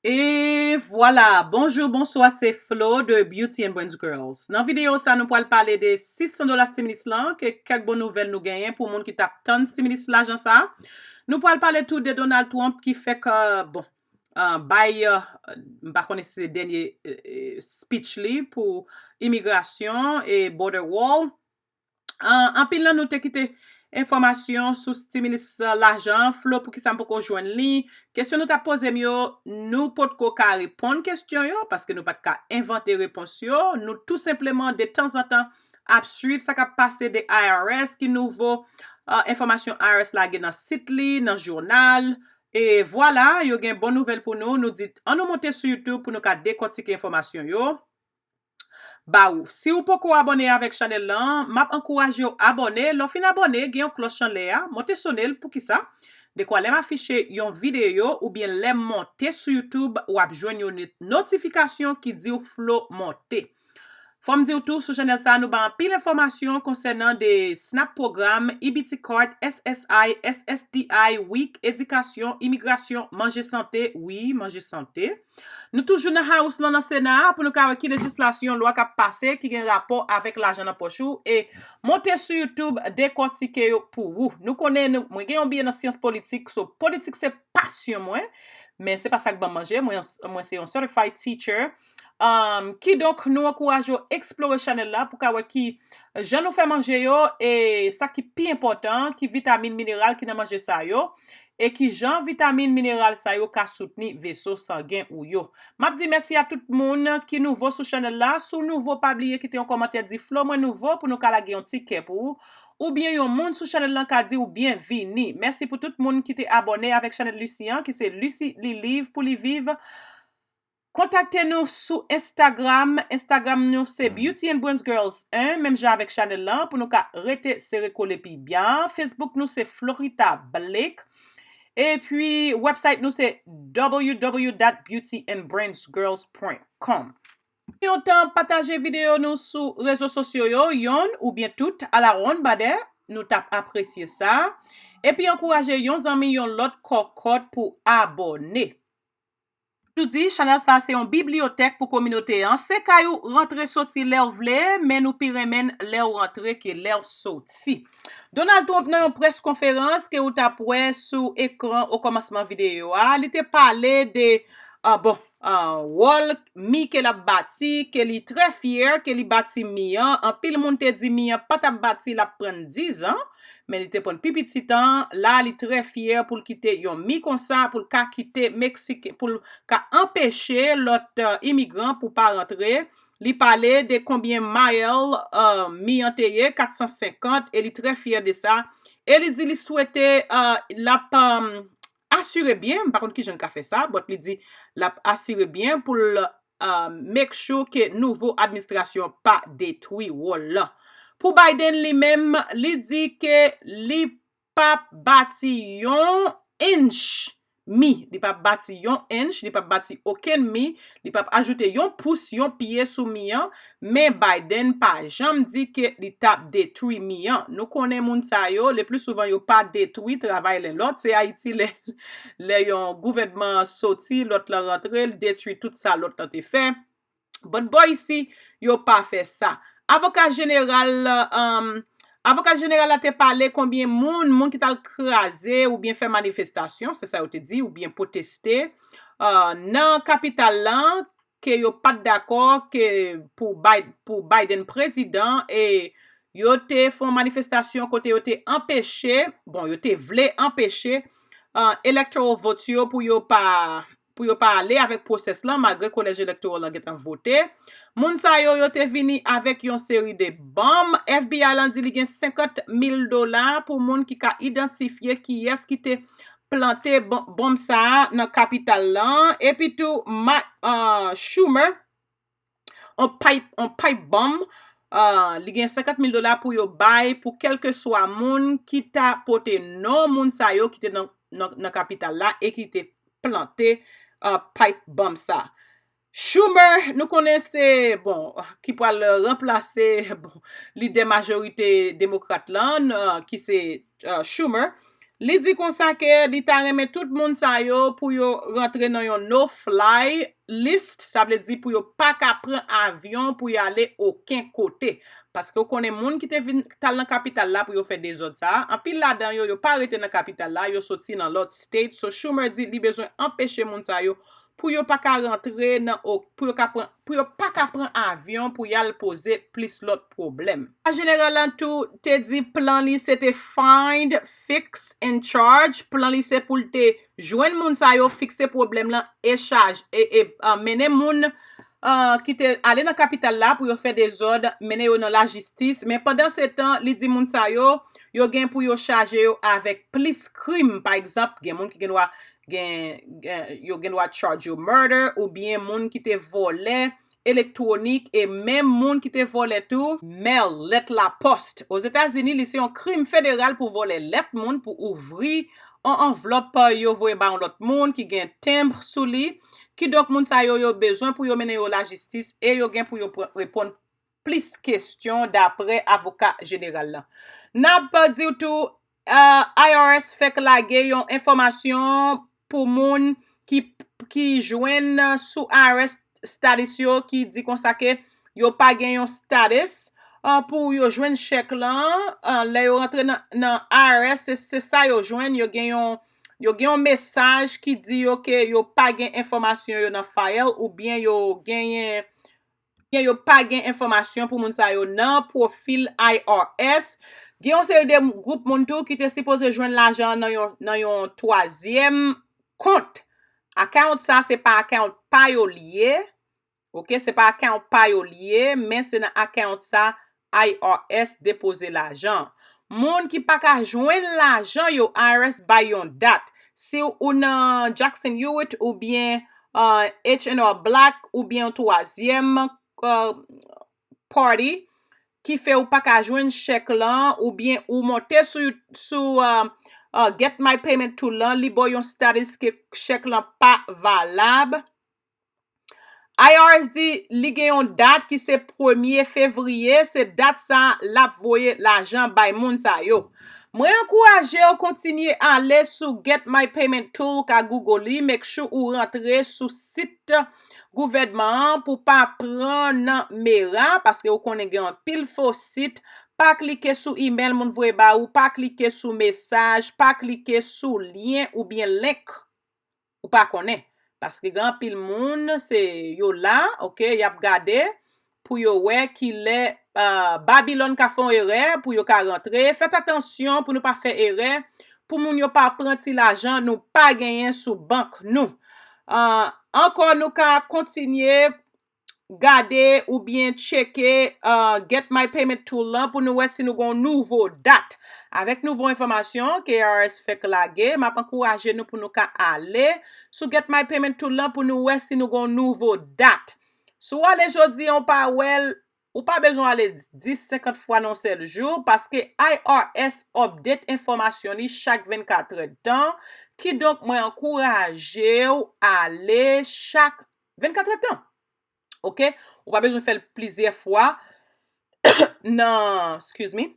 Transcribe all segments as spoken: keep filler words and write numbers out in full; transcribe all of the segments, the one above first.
E vwala, bonjou, bonswa, se Flo de Beauty and Brains Girls. Nan videyo sa, nou pral pale de sis san dola stimulus lan, ke kèk bon nouvèl nou genyen pou moun ki t ap tann stimulus lajan sa. Nou pral pale tou de Donald Trump ki fèk, bon, uh, bay, uh, m pa konnen si se dènye uh, speech li pou imigrasyon e border wall. Uh, anpil nan nou te kite enfòmasyon sou stimulus lajan an, Flo, poukisa m poko jwenn li? Kesyon nou t ap poze m yo, nou potko ka reponn kesyon yo, paske nou pa t ka envante repons yo. Nou tou senpleman, de tanzantan, ap swiv sa k ap pase de I R S, ki nouvo uh, enfòmasyon I R S lage nan sit li, nan jounal. E vwala, yo gen bon nouvèl pou nou. Nou di, ann nou monte sou YouTube pou nou ka dekòtike enfòmasyon yo ba ou. Si ou poko abòne avèk chanèl lan, m ap ankouraje w abòne. Lè w fin abòne, gen yon klòch anlè a, monte sone l. Poukisa? Dekwa lè m afiche yon videyo oubyen lè m monte sou YouTube, w ap jwenn yon notifikasyon ki di w Flo monte. Fò m di w tou, sou chanèl sa, nou bay anpil enfòmasyon konsènan de SNAP pwogram, E B T card, S S I, S S D I, wik, edikasyon, imigrasyon, manje sante, wi, manje sante. Nou toujou nan House lan, nan Sena a, pou nou ka wè ki lejislasyon, lwa k ap pase, ki gen rapò avèk lajan nan pòch ou, e monte sou YouTube, dekòtike yo pou ou. Nou konnen, nou, mwen gen yon B A nan syans politik, so politik se pasyon mwen, men se pa sa k ban m manje, mwen, mwen se yon certified teacher. Um, kidonk, nou ankouraje w eksplore chanèl la pou ka wè ki jan nou fè manje yo, e sa ki pi enpòtan, ki vitamin, mineral ki nan manje sa yo, e ki jan vitamin, mineral sa yo ka soutni veso sangen ou yo. M ap di mèsi a tout moun ki nouvo sou chanèl la. Si w nouvo, pa bliye kite yon kòmantè, di Flo mwen nouvo pou nou ka lage yon ti kè pou ou. Oubyen yon moun sou chanèl lan ka di w byenvini. Mèsi pou tout moun ki te abòne avèk chanèl Lucy an, ki se Lucy Li Live pou li viv. Kontakte nou sou Instagram. Instagram nou se Beauty and Brains Girls en, menm jan avèk chanèl lan, pou nou ka rete sere kole pi byen. Facebook nou se Florita Blake. Epi, website nou se w w w dot beauty and brains girls dot com. Yon tan, pataje videyo nou sou rezo sosyo yo, yonn oubyen tout, a la ronn, badè, nou t ap apresye sa. Epi, ankouraje yon zanmi, yon lòt kòkòt pou abòne. Toujou di, chanèl sa se yon bibliyotèk pou kominote an. Se kay ou, rantre soti lè w vle, men nou pi renmen lè w rantre ke lè w soti. Donald Trump nan yon près konferans ke ou t ap wè sou ekran o kòmansman videyo a, li te pale de, ah, bon, ah, wòl mi ke l ap bati, ke li trè fyè ke li bati mi an. Anpil moun te di mi an pa t ap bati, l ap pran dizan, men li te pran pi piti tan. La, li trè fyè pou l kite yon mi konsa, pou l ka kite Meksik, pou l ka anpeche lòt, euh, imigran pou pa rantre. Li pale de konbyen mile, euh, mi an te ye, kat san senkant, e li trè fyè de sa. E li di li swete, euh, l ap, euh, asire byen, m pa konn kijan l ka fè sa, but li di l ap asire byen pou l, euh, make sure ke nouvo administrasyon pa detwi wòl lan. Pou Biden li menm, li di ke li p ap bati yon inch mi, li p ap bati yon inch, li p ap bati okenn mi, li p ap ajoute yon pous, yon pye sou mi an, men Biden pa janm di ke li t ap detwi mi an. Nou konnen moun sa yo, le pli souvan yo pa detwi travay len lòt, se Ayiti lè, lè yon gouvènman soti, lòt lan rantre, l detwi tout sa lòt lan te fè. But bò isi, yo pa fè sa. Avoka jeneral, um, avoka jeneral la te pale konbyen moun, moun ki t al kraze oubyen fè manifestasyon, se sa yo te di, oubyen pwoteste, uh, nan kapital lan, ke yo pa t dakò ke pou Bay-, pou Biden prezidan, e yo te fè yon manifestasyon kote yo te anpeche, bon, yo te vle anpeche, uh, electoral vote yo pou yo pa, pou yo pa ale avèk pwosès lan, malgre kolèj elektoral lan gentan vote. Moun sa yo, yo te vini avèk yon seri de bonm. F B I lan di li gen senkant mil dola pou moun ki ka idantifye kiyès ki te plante bon-, bonm sa a nan kapital lan. Epi tou, Ma-, euh, Schumer, on pipe, on pipe bomb, euh, li gen senkant mil dola pou yo bay pou kèlkeswa moun ki ta pote non moun sa yo ki te nan, nan, nan kapital la e ki te plante, euh, pipe bomb sa. Schumer, nou konnen se, bon, ki pral ranplase, bon, lidè majorite demokrat lan, euh, ki se, euh, Schumer. Li di konsa ke li ta renmen tout moun sa yo pou yo rantre nan yon no fly list, sa vle di pou yo pa ka pran avyon pou y ale okenn kote. Paske w konnen moun ki te vin t al nan kapital la pou yo fè dezòd sa a, anpil ladan yo, yo pa rete nan kapital la, yo soti nan lòt state. So Schumer di li bezwen anpeche moun sa yo pou yo pa ka rantre nan, pou yo ka pran, pou yo pa ka pran avyon pou y al poze plis lòt pwoblèm. Jeneral la tou te di plan li se te find, fix and charge. Plan li se pou l te jwenn moun sa yo, fikse pwoblèm lan e chaje e, e uh, mennen moun uh, ki te ale nan kapital la pou yo fè dezòd, mennen yo nan lajistis. Men pandan se tan, li di moun sa yo, yo gen pou yo chaje yo avèk plis krim. Pa egzanp, gen moun ki gen dwa gen, gen yo gen dwa charge yo murder, oubyen moun ki te vòlè elektwonik, e menm moun ki te vòlè tou mail, lèt lapòs. Ozetazini, li se yon krim federal pou vòlè lèt moun, pou ouvri yon anvlòp yo voye ba yon lòt moun ki gen tenb sou li. Kidonk moun sa yo, yo bezwen pou yo mennen yo lajistis e yo gen pou yo reponn plis kesyon, daprè avoka jeneral la. N ap di w tou, uh, I R S fèk lage yon enfòmasyon pou moun ki, ki jwenn sou I R S status yo, ki di konsa ke yo pa gen yon status uh, pou yo jwenn chèk lan uh, lè yo rantre nan, nan I R S, se, se sa yo jwenn, yo gen yon yo gen yon mesaj ki di yo ke yo pa gen enfòmasyon yo nan file oubyen yo genyen byen yo pa gen enfòmasyon pou moun sa yo nan pwofil I R S. Gen yon seri de gwoup moun tou ki te sipoze jwenn lajan nan yon, nan yon twazyèm kont. Account sa se pa account pa yo li ye. Oke, se pa account pa yo li ye, men se nan account sa I R S depoze lajan. Moun ki pa ka jwenn lajan yo, I R S bay yon dat. Si ou nan Jackson Hewitt oubyen uh, H and R Block oubyen yon twazyèm uh, party ki fè ou pa ka jwenn chèk lan oubyen ou monte sou, sou uh, uh, Get My Payment Tool lan, li ba w yon status ke chèk lan pa valab. I R S di li gen yon dat ki se premye fevriye, se dat sa l ap voye lajan bay moun sa yo. Mwen ankouraje w kontinye ale sou Get My Payment Tool, ou ka Google li, make sure ou rantre sou sit gouvènman an pou pa pran nan mera, paske ou konnen gen anpil fo sit. Pa klike sou imèl moun voye ba ou, pa klike sou mesaj, pa klike sou lyen oubyen link. Ou pa konnen. Paske gen anpil moun, se yo la, oke, y ap gade pou yo wè kilè uh, Babilòn ka fè yon erè, pou yo ka rantre. Fèt atansyon pou nou pa fè erè, pou moun yo pa pran ti lajan nou pa genyen sou bank nou. Uh, ankò, nou ka kontinye gade oubyen tcheke uh, Get My Payment Tool lan pou nou wè si nou gen yon nouvo dat. Avèk nouvo enfòmasyon ke I R S fèk lage, m ap ankouraje nou pou nou ka ale sou Get My Payment Tool lan pou nou wè si nou gen yon nouvo dat. Si w ale jodi a, ou pa wè l, ou pa bezwen ale dis, senkant fwa nan yon sèl jou, paske I R S update enfòmasyon li chak vennkat èdtan. Kidonk, mwen ankouraje w ale chak vennkat èdtan. Oke? Ou pa bezwen fè l plizyè fwa nan, excuse me,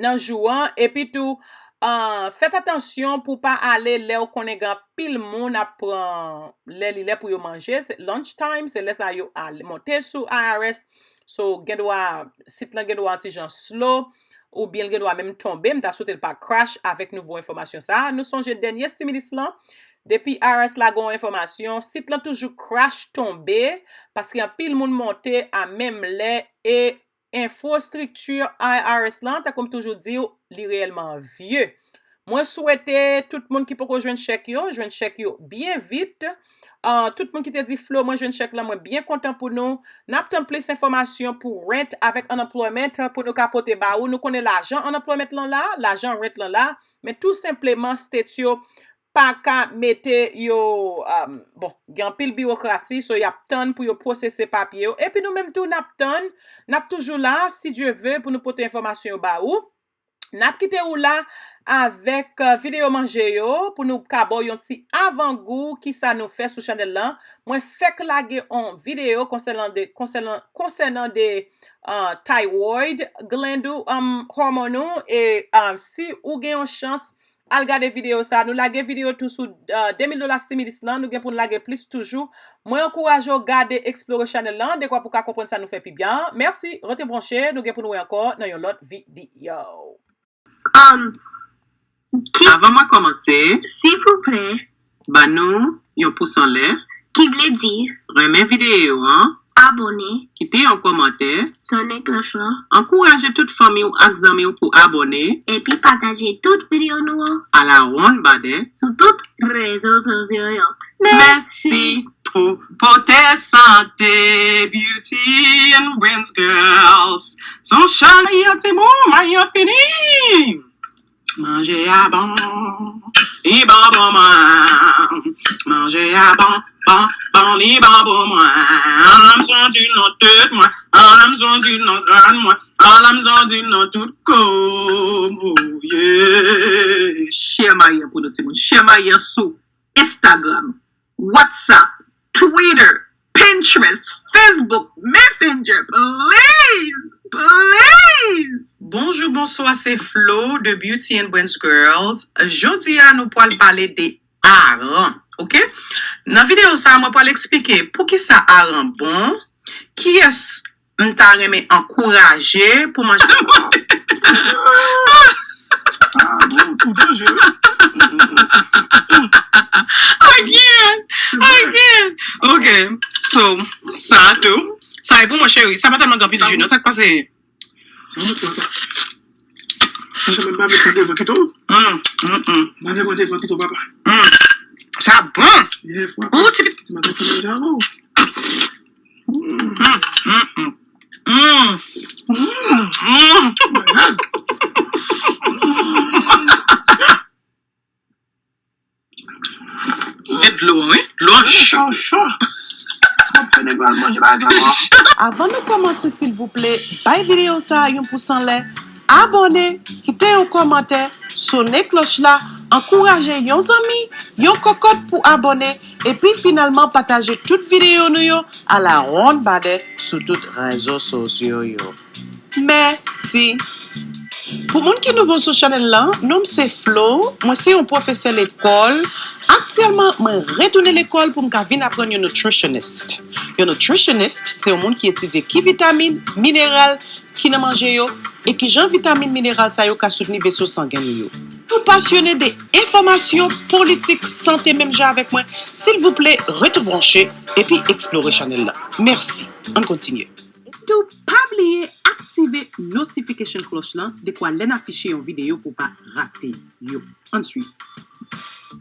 nan jou an. Epi tou, uh, fèt atansyon pou pa ale lè ou konnen gen anpil moun ap pran, lè li lè pou yo manje, se lunch time, se lè sa yo al monte sou I R S. So, gen dwa, sit lan gen dwa yon ti jan slow, oubyen l gen dwa menm tonbe. M ta swete l pa crash avèk nouvo enfòmasyon sa a. Nou sonje dènye stimulus lan, depi I R S lage yon enfòmasyon, sit lan toujou crash tonbe, paske anpil moun monte a menm lè e enfrastrikti I R S lan, tankou m toujou di w, li reyèlman vye. Mwen swete tout moun ki poko jwenn chèk yo, jwenn chèk yo byen vit. Uh, tout moun ki te di Flo, mwen jwenn chèk lan, mwen byen kontan pou nou. N ap tann plis enfòmasyon pou rent avèk unemployment pou nou ka pote ba ou. Nou konnen lajan unemployment lan la, lajan rent lan la, men tou senpleman state yo pa ka mete yo, um, bon, gen anpil biwokrasi, so y ap tann pou yo pwosese papye yo. Epi nou menm tou, n ap tann, n ap toujou la, si Dye ve, pou nou pote enfòmasyon yo ba ou. N ap kite ou la avèk uh, videyo manje yo pou nou ka ba w yon ti avangou ki sa nou fè sou chanèl lan. Mwen fèk lage yon videyo konsènan de, konsènan, konsènan de uh, thyroid gland ou, um, hormone ou, e um, si ou gen yon chans Al gade videyo sa. Nou lage videyo tou sou uh, de mil dola stimulus lan. Nou gen pou n lage plis toujou. Mwen ankouraje w gade, explore chanèl lan, dekwa pou w ka konprann sa nou fè pi byen an. Mèsi, rete branche, nou gen pou n wè ankò nan yon lòt videyo. Um, ki, Avan mwen kòmanse, silvouplè, ban nou yon pous anlè, ki vle di renmen videyo an, abòne, kite yon kòmantè, sonnen klòch lan, ankouraje tout fanmi w ak zanmi w pou abòne, epi pataje tout videyo nou an, ala wonn badè, sou tout rezo sosyo yo. Mèsi. Mèsi. Pou pote sante, Beauty and Brains Girls. Son chay yo ti bon, may yo fini. Manje a bon, li bon pou mwen. Manje a bon, bon, bon, li bon pou mwen. Anlè m santi nan tèt mwen, anlè m santi nan kràn mwen, anlè m santi nan tout kò m, oh yeah. Share mayi an pou nou timoun. Share mayi an sou Instagram, WhatsApp, Twitter, Pinterest, Facebook, Messenger, please, please! Bonjou, bonswa, se Flo de Beauty and Brains Girls. Jodi a, nou pral pale de aran, oke? Nan videyo sa, mwen pral eksplike poukisa aran bon, kiyès m ta renmen ankouraje pou manje. Ah, bon, ou danje, wi. I can't. I can't. Ok. So, sa tou. Sa e pou mwen, cheri. Sa pa tèlman gen anpil ji, non. Sa k pase? Sa mwen papa. Sa se menm pa vle pran devan kito. Mm, mm, mm. Pa vle pran devan kito, papa. Mm. Sa bon. Yeah, papa. Ou ti pit. Madan ki manje avè w. Mm, mm, mm. Mm. Mm. E dlo, wi. Dlo an cho. Cho, cho. M ap fè nèg yo al manje bagay sa ankò. Avan nou kòmanse, silvouplè, bay videyo sa a yon pous anlè, abòne, kite yon kòmantè, sonnen klòch la, ankouraje yon zanmi, yon kòkòt pou abòne, epi finalman pataje tout videyo nou yo ala wonn badè sou tout rezo sosyo yo. Mèsi. Pou moun ki nouvo sou chanèl lan, non m se Flo, mwen se yon pwofesè lekòl. Aktyèlman, mwen retounen lekòl pou m ka vin aprann yon nutritionist. Yon nutritionist, se yon moun ki etidye ki vitamin, mineral ki nan manje yo, e kijan vitamin, mineral sa yo ka soutni veso sangen nou yo. Si w pasyone de enfòmasyon, politik, sante menm jan avèk mwen, silvouplè, rete branche epi eksplore chanèl lan. Mèsi. Ann kontinye. Epitou, pa bliye aktive notification cloche lan dekwa lè n afiche yon videyo pou w pa rate yo. Ann swiv.